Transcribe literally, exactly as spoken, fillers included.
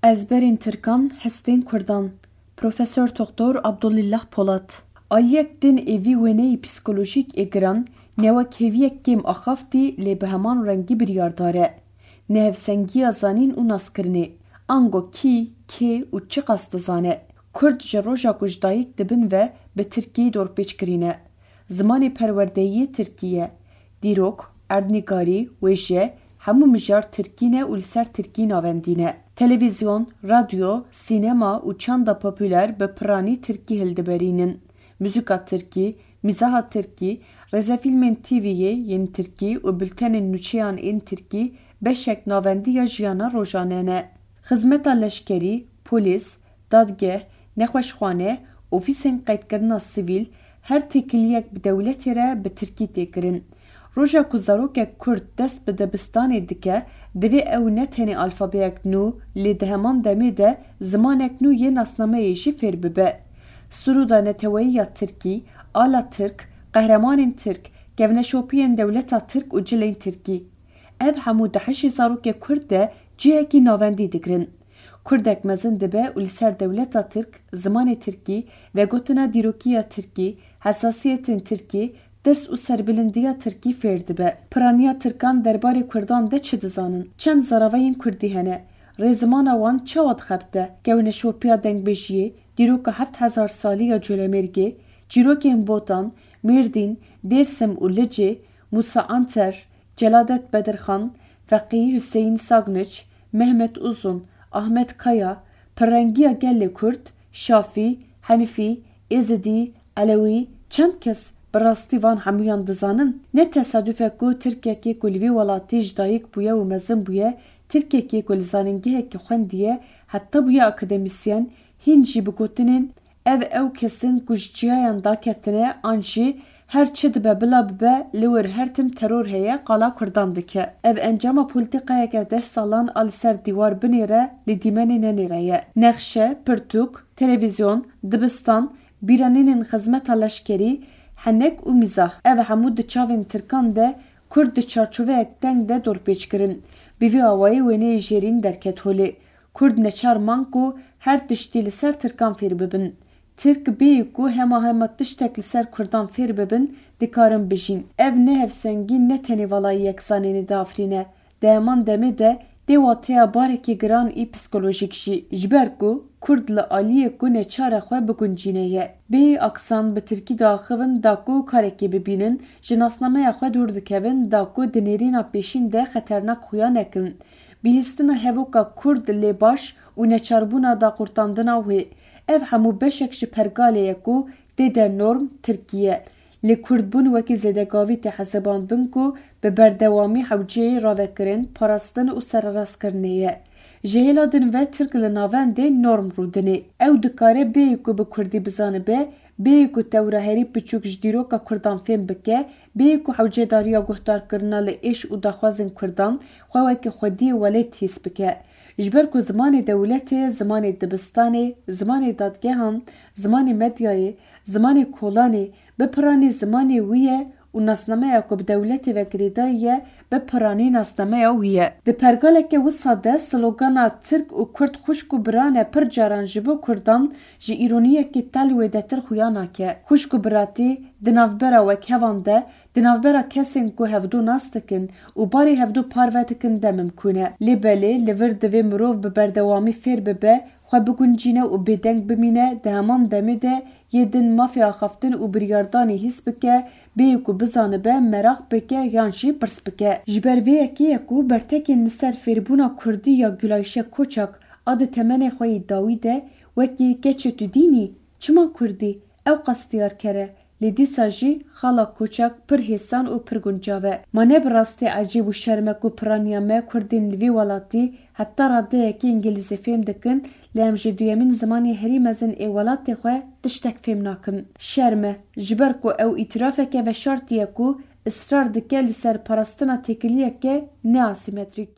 Ezberên Tirkan hestên Kurdan. Profesor Doktor Abdulillah Polat. Aliyek din ê vî wêneyî psîkolojîk ê giran, ne wek hêviyek kêm axaftî, lê bi heman rengî biryardar e. Nehevsengiya zanîn û naskirinê. Ango kî, kê û çiqas dizane. Kurd ji roja ku ji dayik dibin ve bi tirkî dorpêç kirîne. Zimanê perwerdeyî tirkî ye. Dîrok, erdnîgarî, wêje, hemû mijar tirkî ne û li ser tirkî navendî ne. Televîzyon, radyo, sînema û çanda popûler bi piranî tirkî hildiberînin. Muzîka tirkî, mîzaha tirkî, rêzefîlmên T V'yê yên tirkî û bultenên nûçeyan ên tirkî beşek navendî ya jiyana rojane ne. Xizmeta leşkerî, polîs, dadgeh, nexweşxane, ofîsên qeydkirina sivîl, her têkiliyek bi dewletê re bi tirkî tê kirin. Roja ku zarokek kurd dest bi dibistanê dike, divê ew ne tenê alfabeyek nû, lê di heman demê de zimanek nû yê nasnameyê jî fêr bibe. Siroda neteweyî ya tirkî, ala tirk, qehremanên tirk, kevneşopiyên dewleta tirk û cilên tirkî. Ev hemû di hişê zarokê kurd de cihekî navendî digirin. Kurdek mezin dibe û li ser dewleta tirk, zimanê tirkî, vegotina dîrokiya tirkî, hesasiyetên tirkî, tirs û serbilindiya tirkî fêr dibe. Piraniya tirkan derbarê kurdan de çi dizanin? Çend zaravayên kurdî hene? Rêzimana wan çawa dixebite? Kevneşopiya dengbêjiyê, dîroka heft hezar salî ya Colemêrgê, çîrokên Botan, Mêrdîn, Dêrsim û Licê, Mûsa Anter, Celadet Bedirxan, Feqî Huseyîn Sagniç, Mehmet Uzun, Ahmet Kaya, pirrengiya gelê Kurd, Şafî, Henifî, Êzidî, Elewî, çend kes bi rastî van hemûyan dizanin? Ne tesaduf e ku Tirkekê ku li vî welatî ji dayik bûye û mezin bûye, Tirkekê ku li zanîngehekê xwendiye, heta bûye akademîsyen, hîn jî bi gotinên ev ew kesin ku ji çiyayan daketine, an jî her çi dibe bila bibe, li wir her tim teror heye, qala kurdan dike. Ev encama polîtîkayeke deh salan a li ser dîwar binêre, li dîmenê nenêre ye. Nexşe, pirtûk, televîzyon, dibistan, bîranînên xizmeta leşkerî, henek û mîzah. Ev hemû di çavên tirkan de kurd di çarçoveyek teng de dorpêç kirin. Bi vî awayî wêneyê jêrîn derket holê. Kurd neçar man ku her tiştî li ser tirkan fêr bibin. Tirk bêyî ku hema hema tiştek li ser kurdan fêr bibin, dikarin bijîn. Ev nehevsengî ne tenê valayiyek zanînê diafirîne, di heman demê de tê wateya barekî giran î psîkolojîk jî. Ji ber ku kurd li aliyê ku neçar e xwe biguncîne ye. Bêyî aksan bi tirkî diaxivin da ku karekê bibînin, ji nasnameya xwe dûr dikevin da ku di nêrîna pêşîn de xeternak xuya nekin. Bihîstina hevoka kurd lê baş û neçarbûna daqurtandina wê. Ev hemû beşek ji pergalê ye ku tê de norm tirkî ye. Lê kurdbûn wekî zêdegavî tê hesibandin ku bi berdewamî hewceyê ravekirin, parastin û sererastkirinê ye. Ji hêla din ve tirk li navendê norm rûdinê. Ew dikare bêyî ku bi kurdî bizanibe, bêyî ku tewra herî piçûk ji dîroka kurdan fêm bike, bêyî ku hewcedariya guhdarkirina li êş û daxwazên kurdan xwe wekî xwediyê welêt hîs bike. Ji ber ku zimanê dewletê, zimanê dibistanê, zimanê dadgehan, zimanê medyayê, zimanê kolanê, bi piranî zimanê wî ye û nasnameya ku bi dewletê ve girêdayî ye, bi piranî nasnameya wî ye. Di pergaleke wisa de slogana Tirk û Kurd xwişk û biran e pir caran ji bo kurdan ji îroniyekî tel wêdetir xuya nake. Xwişk û biratî di navbera wekhevan de, di navbera kesên ku hevdû nas dikin û barê hevdû parve dikin de mimkûn e. Lê belê li vir divê mirov bi berdewamî fêr bibe, xwe biguncîne û bêdeng bimîne, di heman demê de yê din mafê axaftin û biryardanê hîs bike, bêyî ku bizanibe, meraq bike yan jî pirs bike. Ji ber vê yekê ye ku bertekên li ser fêrbûna kurdî ya Gülayşe Koçak a di temenê xwe yê dawî de wekî Keçê tu dînî? Çima kurdî? Ew qas diyarker e. Lê dîsa jî xala Koçak pir hêsan û pir guncav e. Ma ne bi rastî ecêb û şerm e ku piraniya me kurdên li vî welatî heta radeyekî îngilîzî fêm dikin, lê em ji duyemîn zimanê herî mezin ê welatê xwe tiştek fêm nakin. Şerm e, ji ber ku ew îtirafeke veşartî ye ku israr dike li ser parastina têkiliyeke neasîmetrîk.